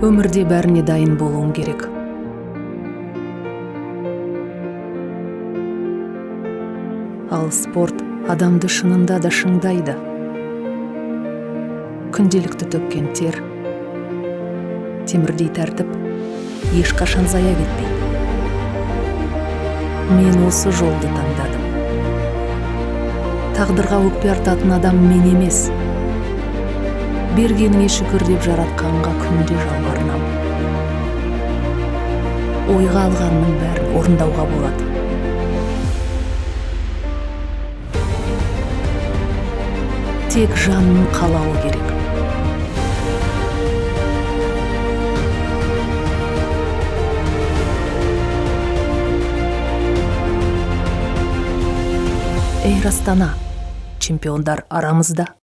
Өмірде бәріне дайын болуың керек. Ал спорт адамды шынында да шыңдайды. Күнделікті төккен тер, темірдей тәртіп ешқашан зая кетпейді. Мен осы жолды таңдадым. Тағдырға өкпе артатын адам мен емес. Бергеніңе шүкір деп жаратқанға күнде жалбарынам. Ойға алғанның бәрін орындауға болады. Тек жанның қалауы керек. Эйр Астана, чемпиондар арамызда.